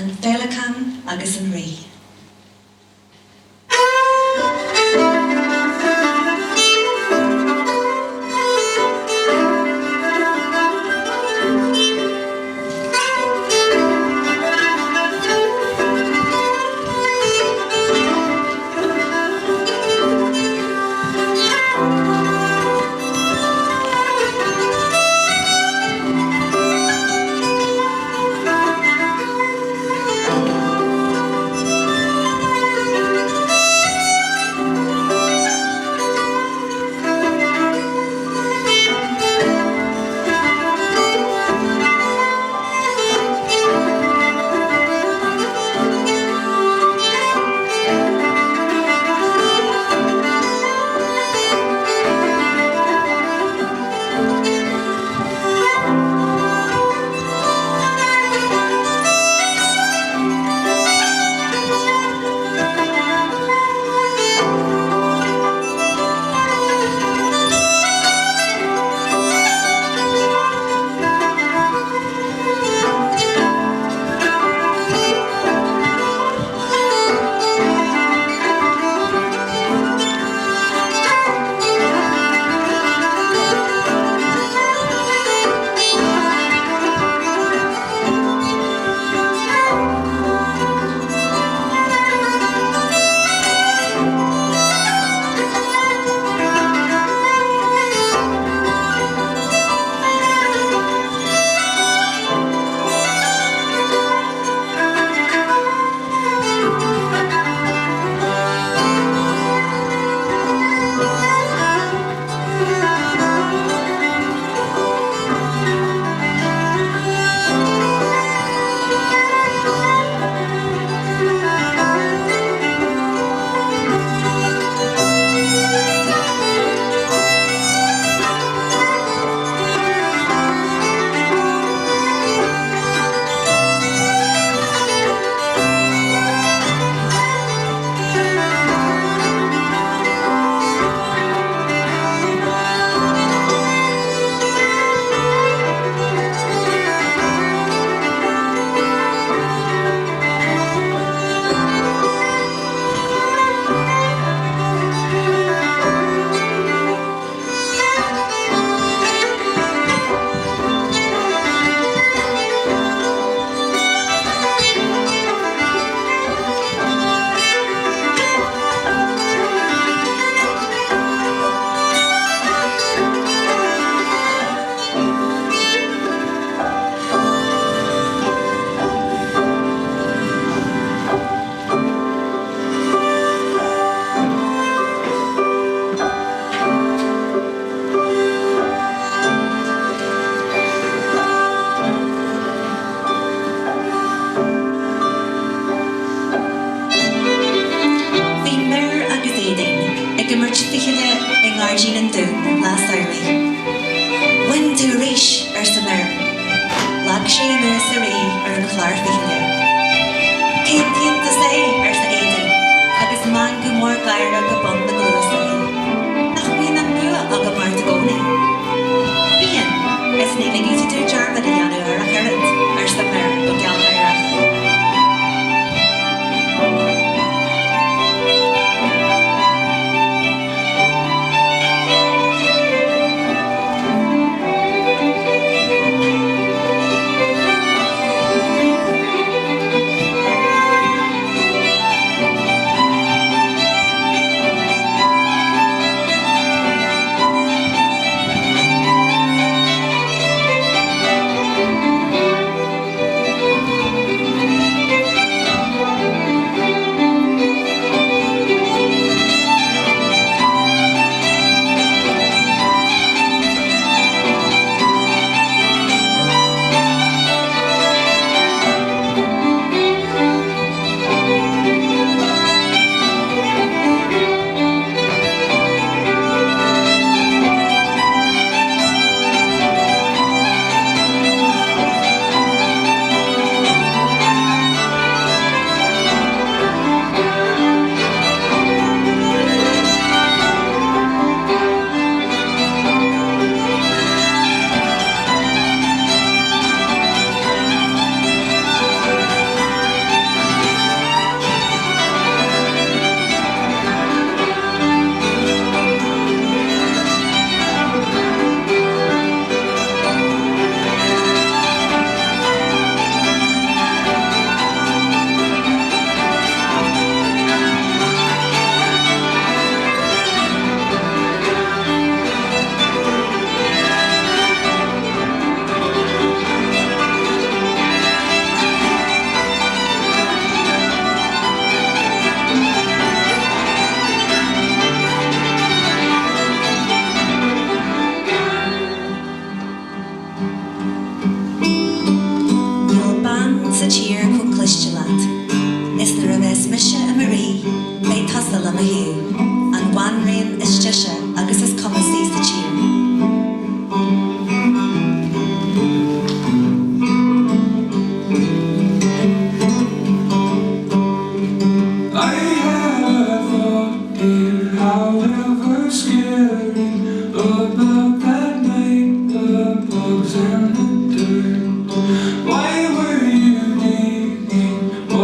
An Féileacán agus an Rí.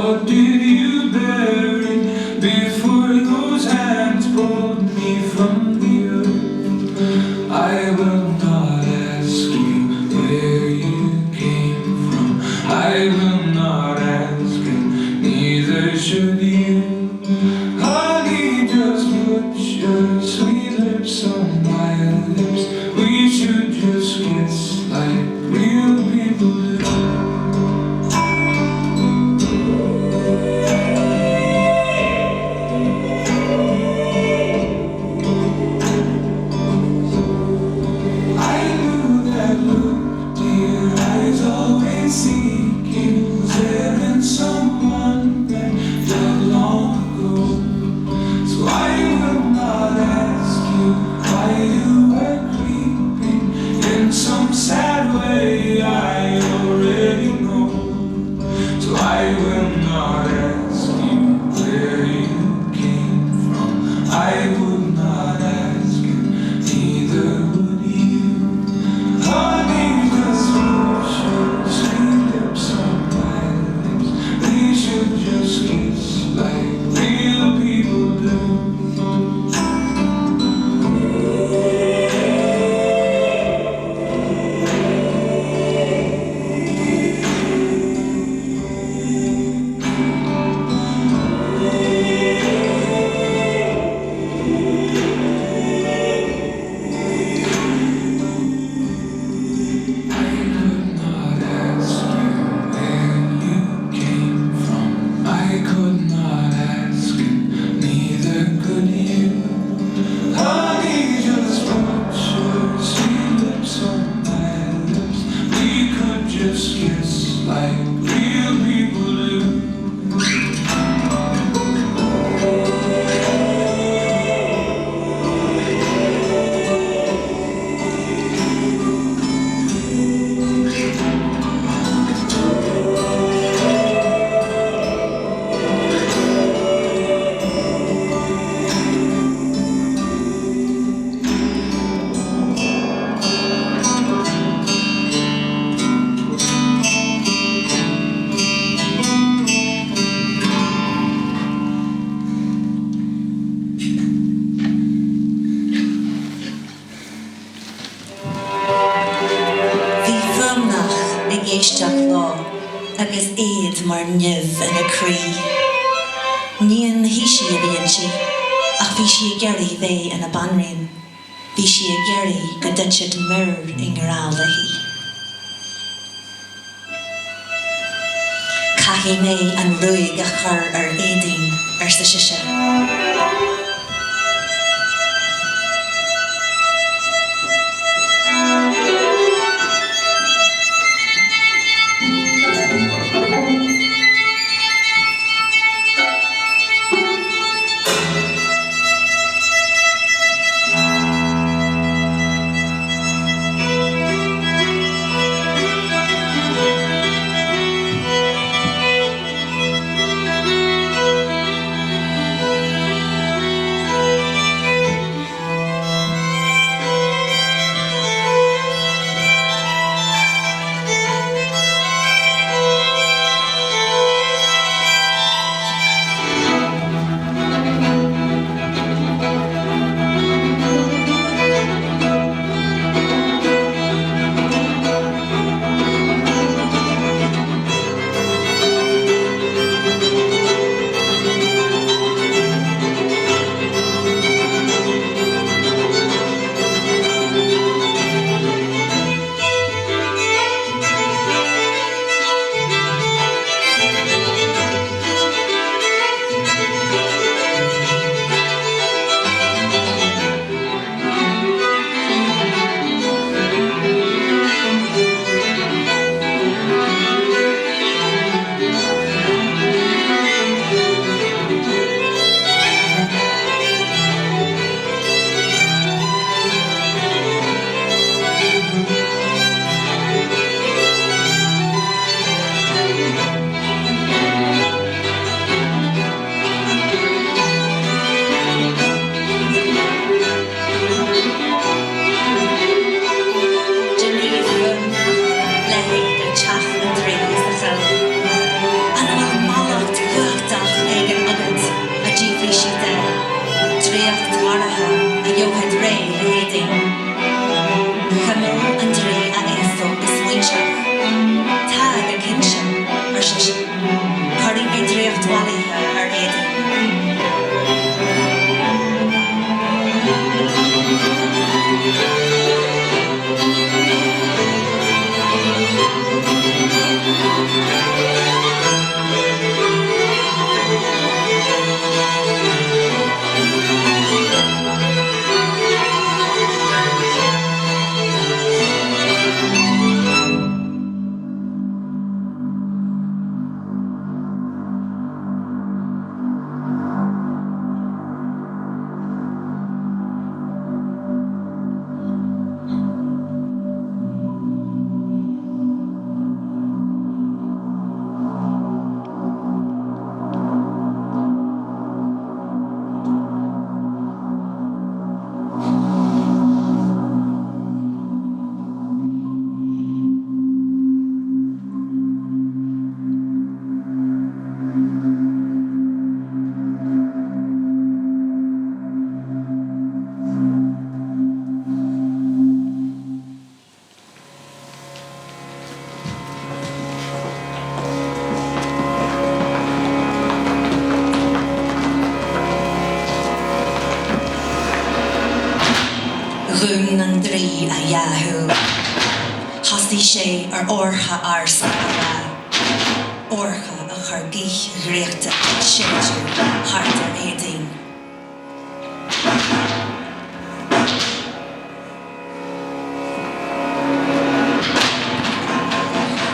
What did you bury before those hands pulled me from the earth? I will not ask you where you came from. I will not ask, and neither should you. Honey, just put your sweet lips on my lips. We should just kiss like real people do. I knew that look, dear eyes always seeking. Was there in someone that died long ago? So I will not ask you why you were creeping. In some sad way, I already know. So I will not ask you where you came from. I would not ask, and neither would you. Honey, just put your sweet lips on my lips. We should just kiss like real people do. I could not ask you where you came from. I could not ask, and neither could you. Honey, just put your sweet lips on my lips. We could just kiss like real people do. Bhí Fuamnach ag éisteacht leo agus éad mar nimh ina croí. Níon thaoisigh a bhí inti, ach bhí sí ag iarraidh bheith ina banríon. Bhí sí ag iarraidh go dtitfeadh Midhir i ngrá léi. Caithfidh mé an ruaig a chur ar Éadaoin, arsa sise. Dhún an draoi a dhá shúil. Thosaigh sé ar órtha ársa a rá, órtha a chuir gaoth dhraíochta ag séideadh thart ar Éadaoin.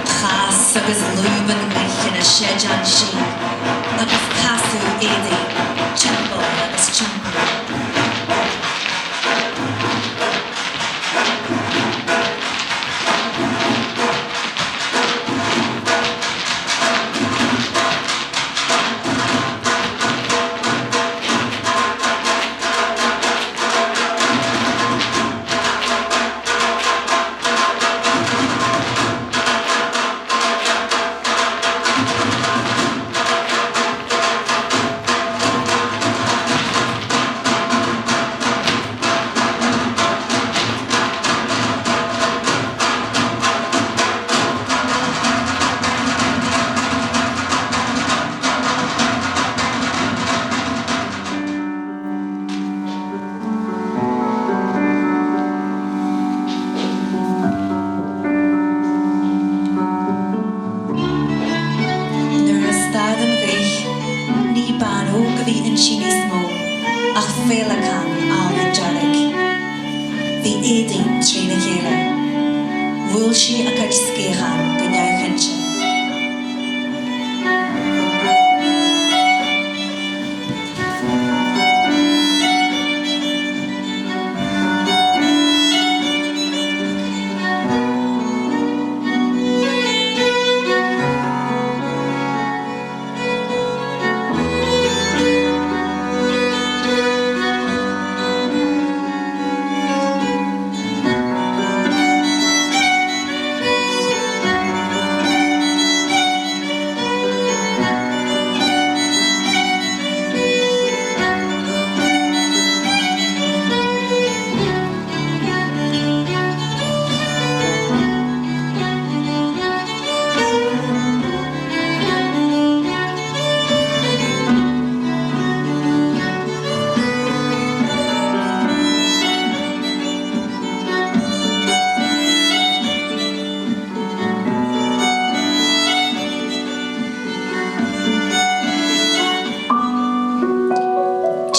Chas agus lúb an ghaoth ina séideán sí agus casadh Éadaoin timpeall agus timpeall. Nuair a stad an ghaoth, ní bean óg a bhí inti níos mó ach féileacán álainn dearg. Bhí Éadaoin trína chéile. Bhuail sí a cuid sciathán go neamhchinnte.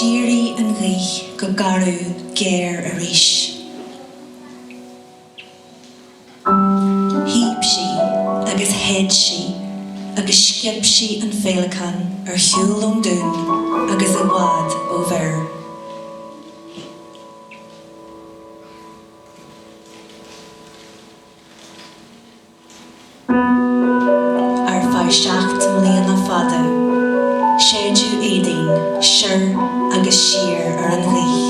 D'éirigh an ghaoth go garbh géar arís. Shíob sí agus shéid sí agus sciob sí an féileacán ar shiúl ón dún agus i bhfad ó Bhir. Ar feadh 7 mbliana fada, séideadh Éadaoin soir agus siar ar an ghaoth.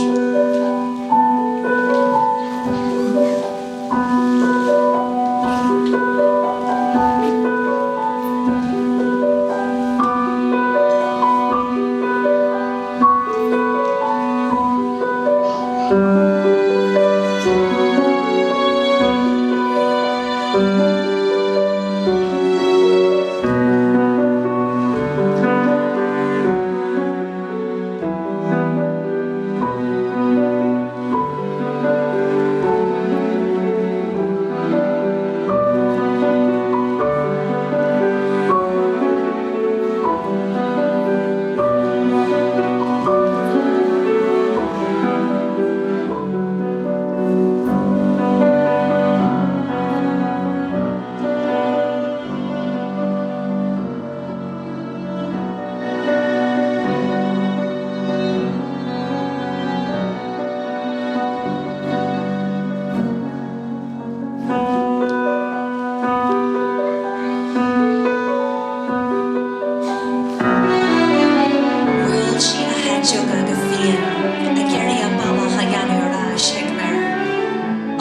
Bhuail sí a heiteoga go fiáin ag iarraidh a bealach a dhéanamh ar ais chuig Mir.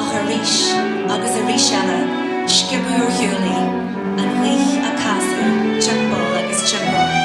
Ach arís agus arís eile sciobadh ar shiúl í, an ghaoth á casadh timpeall agus timpeall.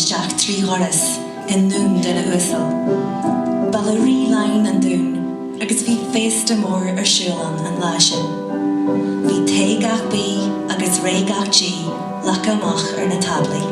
isteach tri dhoras i ndún duine uasal. Ba le Rí Laighean an dún agus bhí féasta mór ar siúl ann an lá sin. Bhí tae gach bídh agus réidh gach dí leagtha amach ar na táblaí.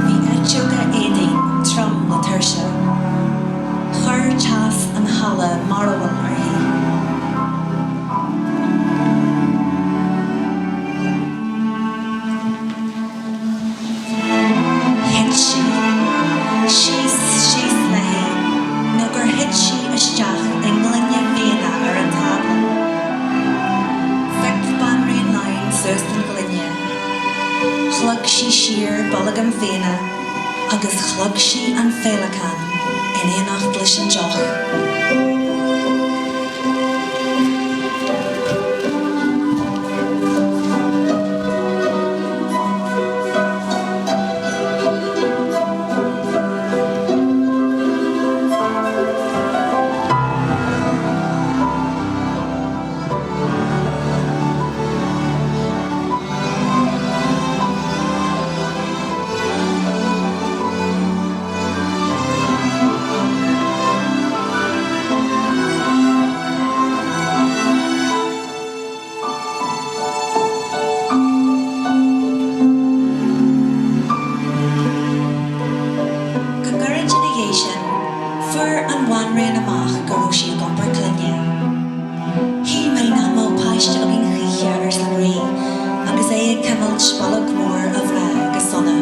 Bhí eiteoga Éadaoin trom le tuirse. Chuir teas an halla mearbhall uirthi. Thit sí. Síos, síos léi, nó gur thit sí isteach i ngloine fíona ar an tábla. Phioc Banríon Laighean suas an ghloine. Shlog sí siar bolg an fhíona agus shlog sí an féileacán in éineacht leis an deoch. Go gairid ina dhiaidh sin, fuair an bhanríon amach go raibh sí ag iompar clainne. Shíl mé nach mbeadh páiste againn choíche, arsa an rí, agus é ag cuimilt bolg mór a mhná go sona.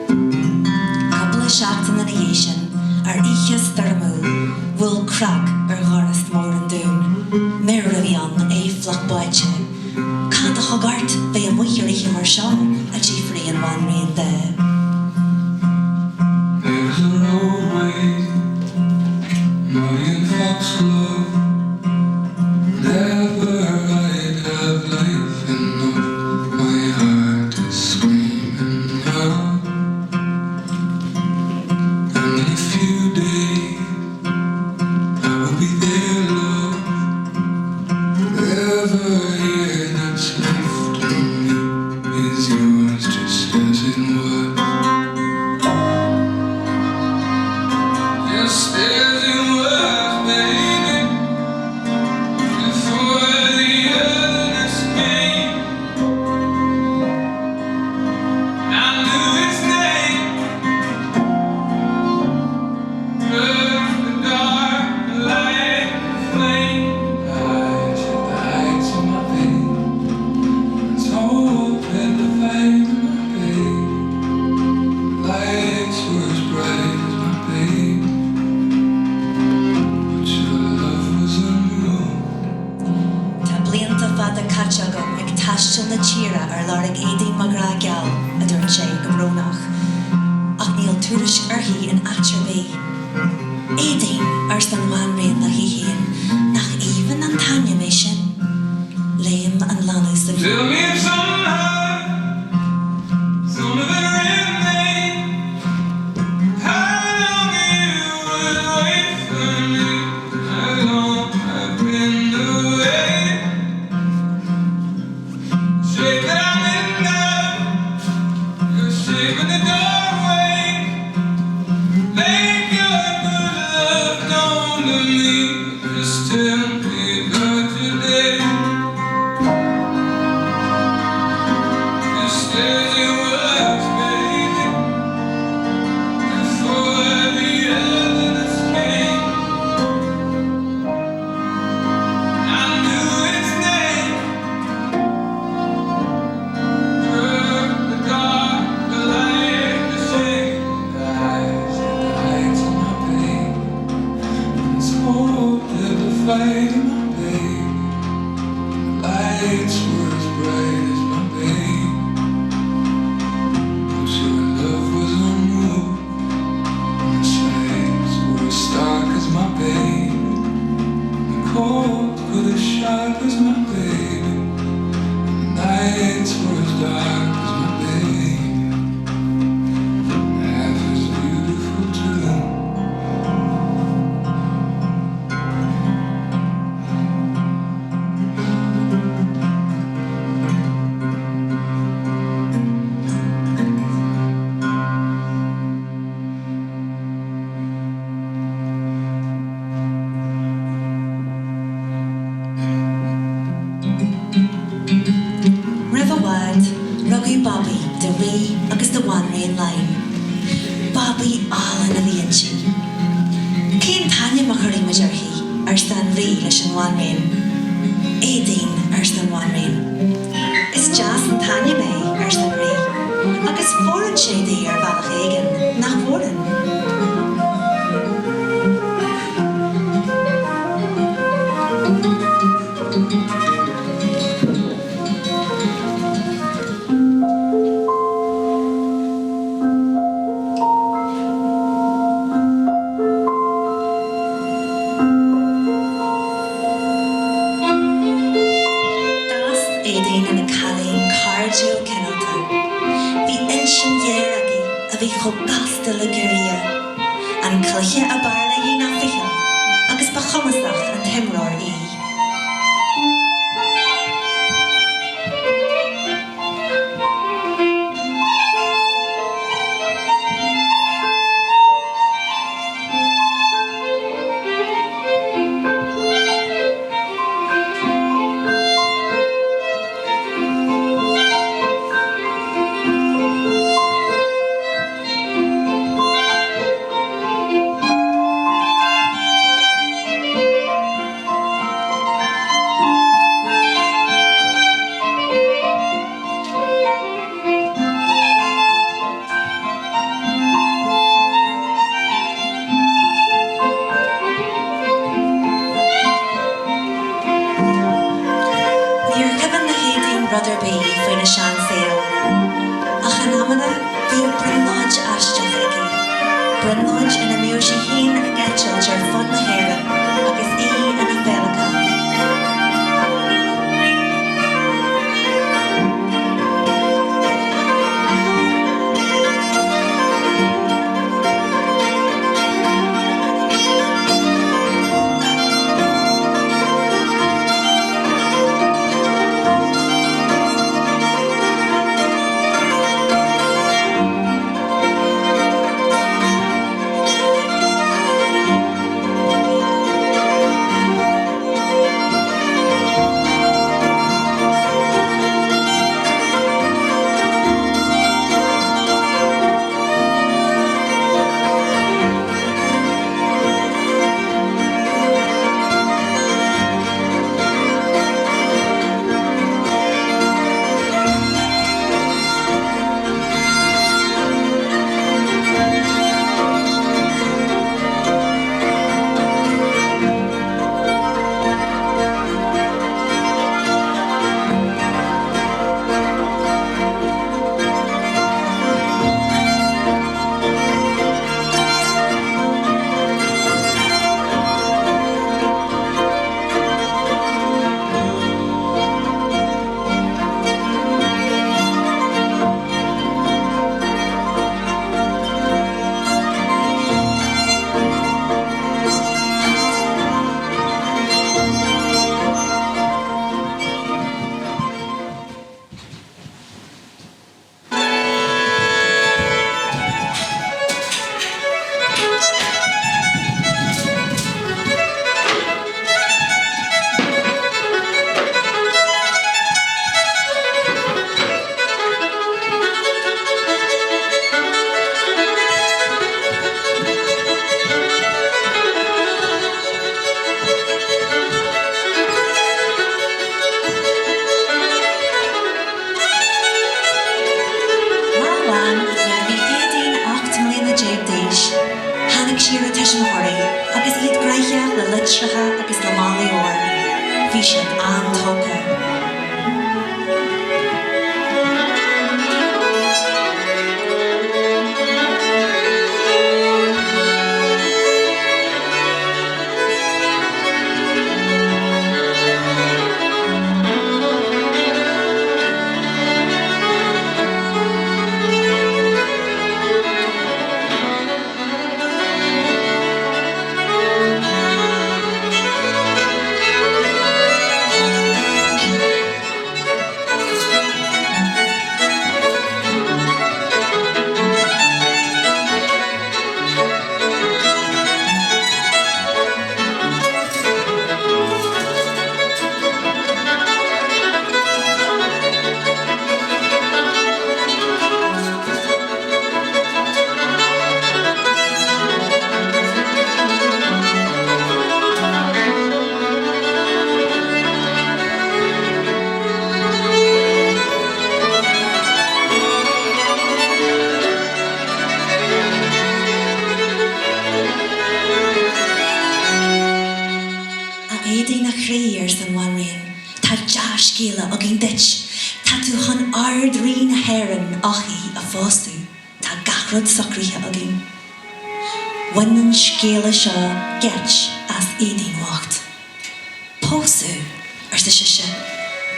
Cúpla seachtain ina dhiaidh sin, ar oíche stoirmiúil, bhuail cnag ar dhoras mór an dúin. Midhir a bhí ann, é fliuch báite. Cad a thug ort bheith amuigh ar oíche mar seo? a d'fhiafraigh an bhanríon de. There's a roadway, muddy and foxglove, Never I'd have life enough, my heart is screaming out. And in a few days, I will be there, love. Every year that's left of me is yours just as it was. Just as it was, baby, before the otherness came. I knew its name. Through the dark, the light, the flame. I should die to my pain. It's open to find my babe. Lights were as bright as my babe. But your love was unmoved. Tá blianta fada caite agam ag taisteal na tíre ar lorg Éadaoin mo ghrá geal, a dúirt sé go brónach, ach níl tuairisc uirthi in áit ar bith. Éadaoin, arsa an bhanríon léi féin, nach aoibhinn an t-ainm é sin? Léim an leanbh sa Tell me if somehow, some of it remain. Make your good love known to me. Just tell me about today. Just as it was, baby, before the others came. I knew its name. Drug the dark, the light, the shade, the highs and the heights of my baby. It's hope that the fight of my baby. The lights were as bright as my baby. But your love was unmoved. And the sights were as stark as my baby. The cold were as sharp as my baby. And the nights were as dark as my baby. Half as beautiful too. Roimh i bhfad, rugadh Babaí do Rí agus do Bhanríon Laighean. Babaí álainn a bhí inti. Cén t-ainm a chuirfidh muid uirthi? arsa an Rí leis an bhanríon. Éadaoin, arsa an bhanríon. Is deas an t-ainm é, arsa an Rí, agus fóireann sé di ar bhealach éigin, nach bhfóireann? D'fhás Éadaoin ina cailín cairdiúil cineálta. Bhí intinn ghéar aici a bhí chomh gasta le giorria. An cluiche ab fhearr léi ná ficheall agus ba chumasach an t-imreoir í. Níor chuimhin le hÉadaoin rud ar bith faoina seansaol. Ach in amanna bhíodh brionglóid aisteach aici, brionglóid ina mbíodh sí féin ag eitilt ar fud na hÉireann agus í ina féileacán. ar a tuismitheoirí agus iad graitheach le litreacha agus le málaí óir. Bhí siad an-tógtha. A Éadaoin a chroí, arsa an bhanríon, tá dea-scéala againn duit, tá tú chun Ard-Rí na hÉireann, Eochaidh, a phósadh, tá gach rud socraithe againn. Bhain an scéala seo geit as Éadaoin bhocht. Pósadh? arsa sise,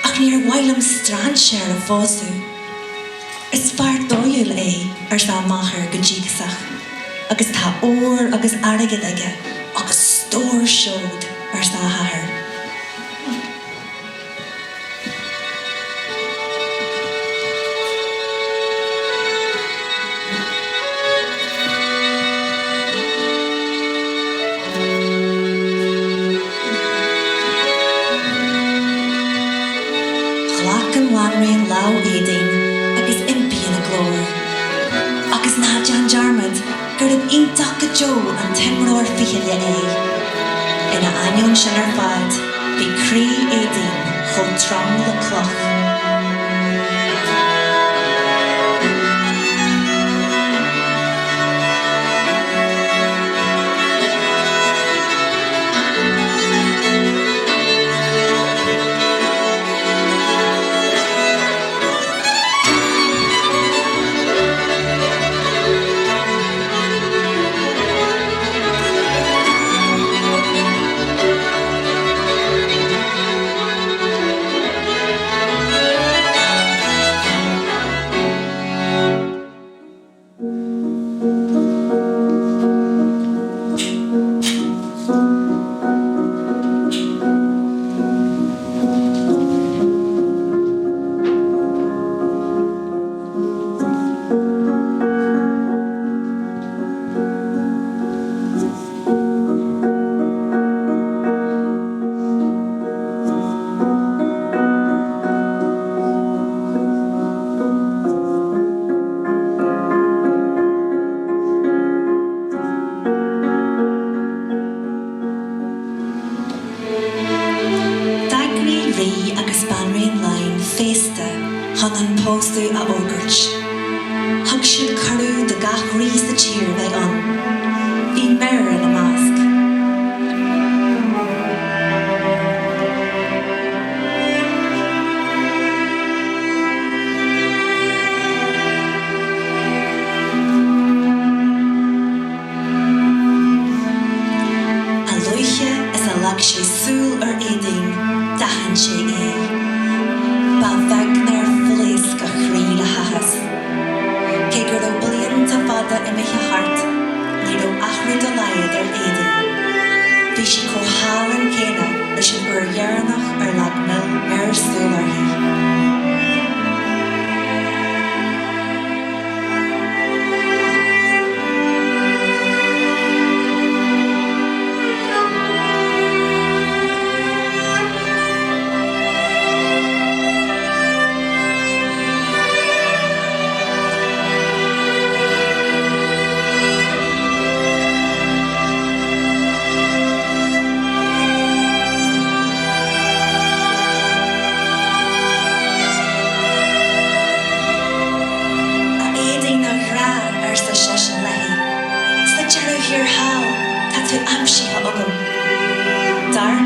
ach níor mhaith liom strainséir a phósadh. Is fear dóighiúil é, arsa a máthair go díocasach, agus tá ór agus airgead aige agus stór seod, arsa a hathair. Ghlac an bhanríon lámh Éadaoin agus impí ina glór. Agus ná déan dearmad gurb iontach go deo an t-imreoir fichille é. Ina ainneoin sin ar fad, bhí croí Éadaoin chomh trom le cloch.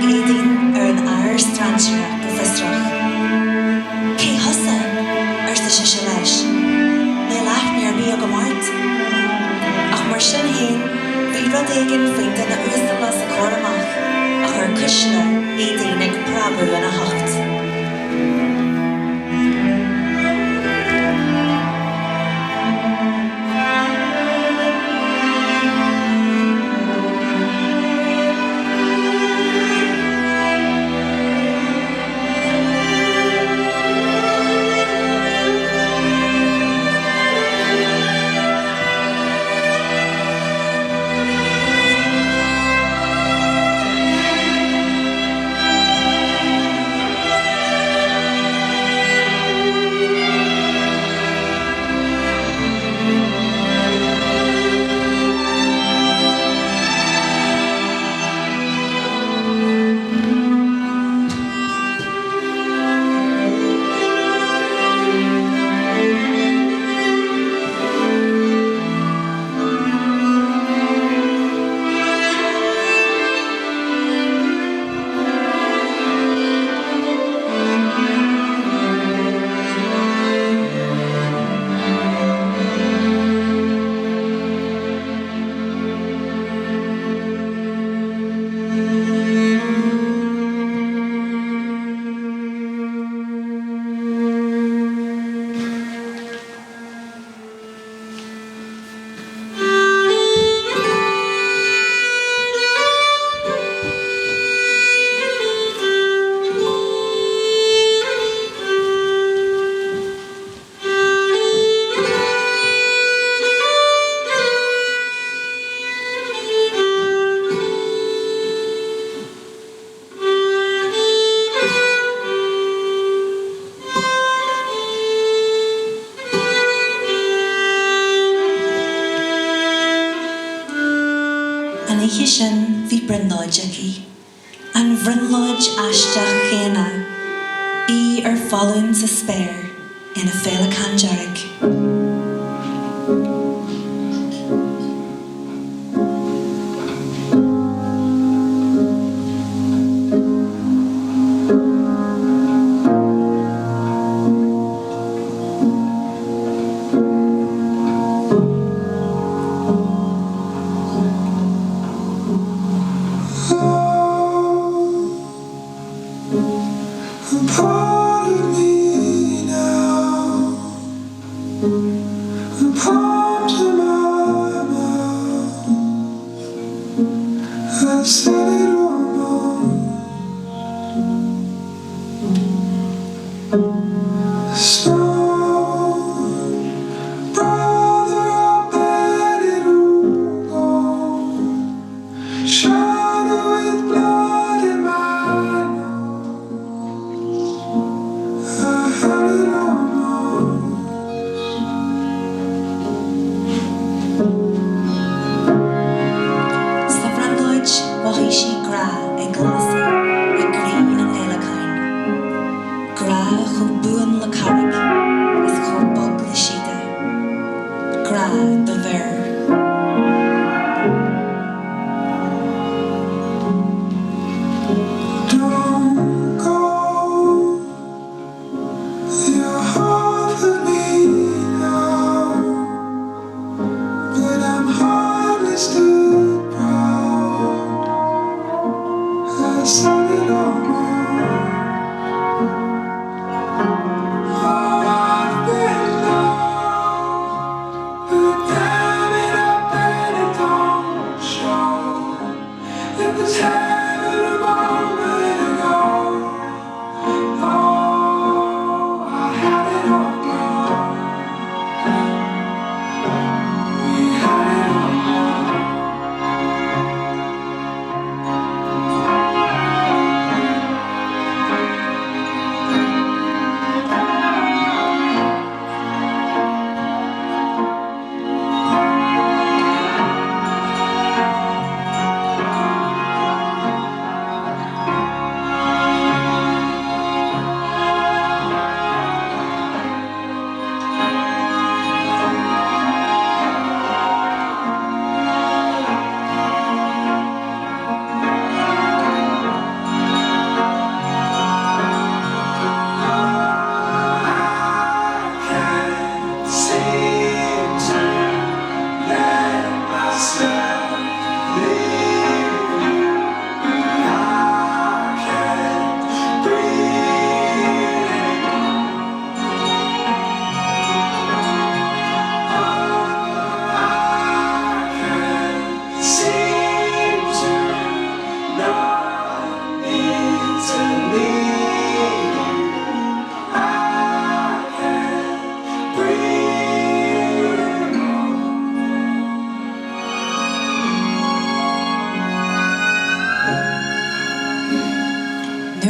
Amharc Éadaoin ar an fhear strainséartha go fiosrach. Cé thusa? arsa sise leis. Níl aithne ar bith agam ort. Ach mar sin féin, bhí rud éigin faoin duine uasal os a comhair amach a chuir cuisle Éadaoin ag preabadh ina hucht. An oíche sin bhí brionglóid aici, an bhrionglóid aisteach chéanna, í ar foluain sa spéir ina féileacán dearg. A part of me now, a part of my mouth. I said it almost. Snow, brother, I bet it will go. Shadow with blood in my nose. I had it almost. Sa bhrionglóid, mhothaigh sí grá ag lasadh i gcroí an fhéileacáin. Grá chomh buan le carraig is chomh bog le síoda. Grá do bheir. Don't go. You're half of me now, but I'm hardly stood proud. I said it almost. Oh, I've been loved, but damn it, I bet it don't show. It was heaven a moment ago. Oh, I had it almost. We had it almost.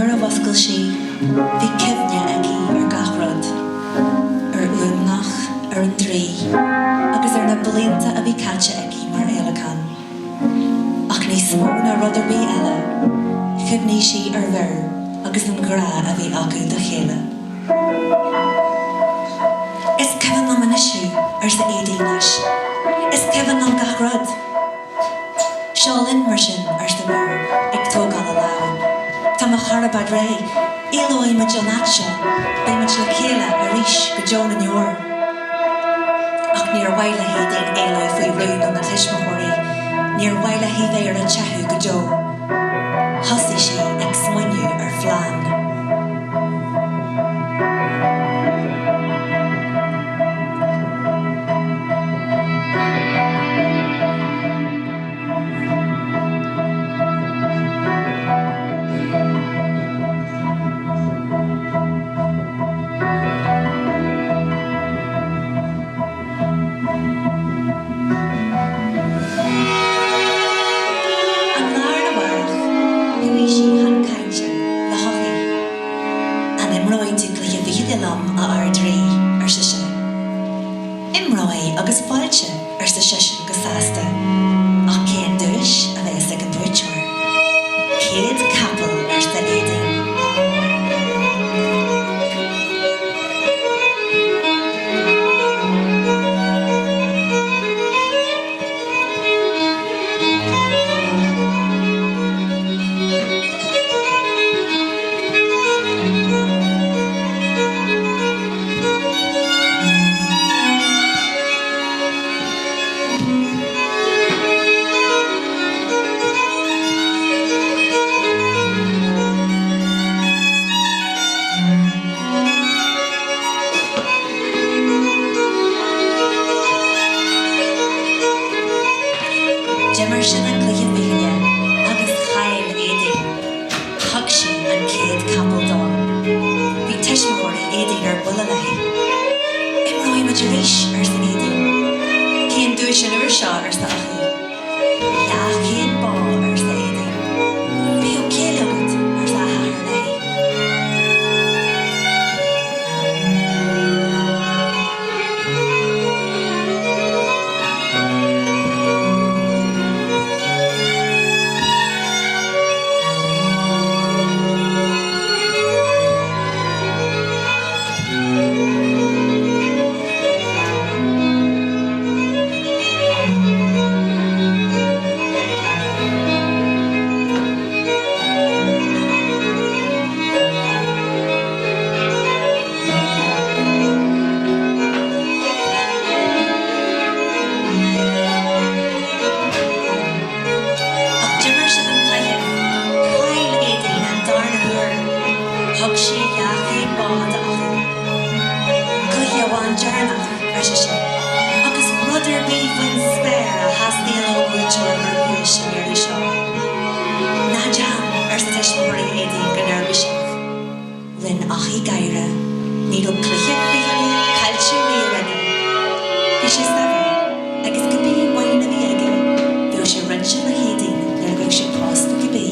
Nuair a mhuscail sí, bhí cuimhne aici ar gach rud, ar Fhuamnach, ar an draoi, agus ar na blianta a bhí caite aici mar fhéileacán. Ach níos mó ná rud ar bith eile, chuimhnigh sí ar Mhir agus an grá a bhí acu dá chéile. Is cuimhin liom anois thú, arsa Éadaoin leis. Is cuimhin liom gach rud. Seo linn, mar sin, arsa Mir, ag tógáil a lámh. Tá mo charbad réidh. Éalóidh muid ón áit seo. Beidh muid le chéile arís go deo na ndeor. Ach níor mhaith le hÉadaoin éalú faoi rún óna tuismitheoirí. Níor mhaith léi bheith ar a teitheadh go deo. Thosaigh sí ag smaoineamh ar phlean. An lá arna mhárach, chuaigh sí chun cainte le hEochaidh. An imreoidh tú cluiche fichille liom, a Ard-Rí? ar sise. Imreoidh agus fáilte, arsa seisean go sásta. Ach cén duais a bheas ag an buaiteoir? 100 capall, arsa Éadaoin. D'imir siad an cluiche fichille agus chaill Éadaoin. Thug sí an 100 capall dó. Bhí tuismitheoirí Éadaoin ar buile léi. Imreoidh muid arís, arsa Éadaoin. Cén duais an uair seo, arsa Eochaidh. 200 bó, arsa Éadaoin. Bíodh céill agat, arsa a hathair léi. Ach d'imir siad an cluiche. Chaill Éadaoin an darna huair. Thug sí 200 bó d'Eochaidh. Cluiche amháin deireanach, ar sise, agus rud ar bith faoin spéir a theastaíonn ón mbuaiteoir mar dhuais an iarraidh seo. Ná déan, arsa tuismitheoirí Éadaoin go neirbhíseach. Rinne Eochaidh gáire. Ní raibh cluiche fichille caillte riamh aige. Bhí sé saibhir, agus cibé maoin a bhí aige, bheadh sé roinnte le hÉadaoin nuair a bheadh sé pósta cibé.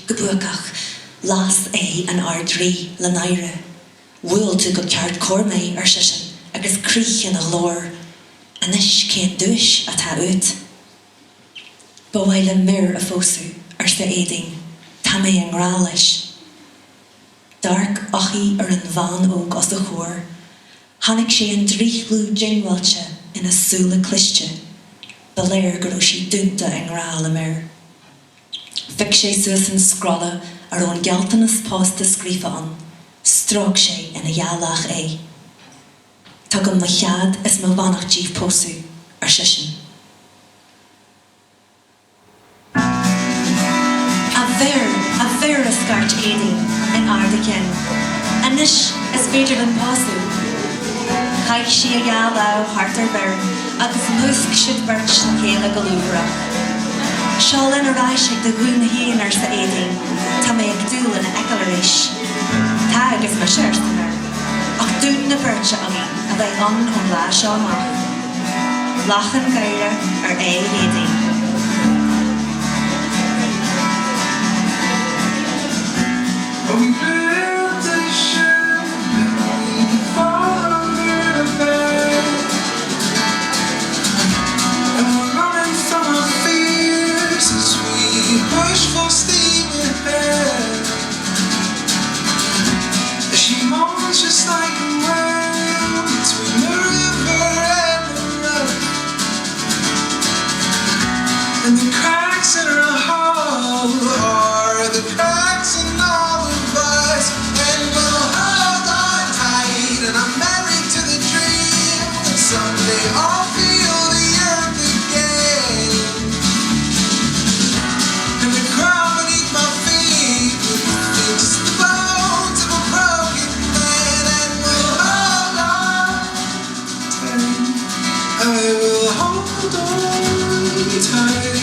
go buacach. Las aghaidh an Ard-Rí le náire. Bhuail tú go ceart cóir mé, ar seisean, agus crith ina ghlór. Anois cén duais atá uait? Ba mhaith liom Mir a phósadh, arsa Éadaoin. Tá mé i ngrá leis. D'amharc Eochaidh ar an bhean óg os a chomhair. Chonaic sé an drithshlú diongbháilte ina súile cliste. Ba léir go raibh sí dúnta i ngrá le Mir. Phioc sé suas an scrolla a raibh an gealltanas pósta scríofa ann. Stróic sé ina dhá leath é. Tugaim mo chead is mo bheannacht díbh pósadh, ar seisean. A Mhir! A Mhir! a scairt Éadaoin in ard a cinn. Anois is féidir linn pósadh! Chaith sí a dhá lámh thart ar Mhir agus luasc siad beirt le chéile go lúfaireach. Seo linn ar ais ag do dhún féin, arsa Éadaoin. Tá mé ag dúil lena fheiceáil arís. Tá agus mise, arsa Mir. Ach dún na beirte againn a bheidh ann ón lá seo amach. Lachan gáire ar aghaidh Éadaoin. Oh we built a ship and we followed her to bed And we're running from our fears as we push full steam ahead As she moans just like a whale between the river and the road And the cracks in her hull are the cracks in all of us And we'll hold on tight and I'm married to the dream That someday I'll feel the earth again And the ground beneath my feet will fix the bones of a broken man And we'll hold on tight I will hold on tight.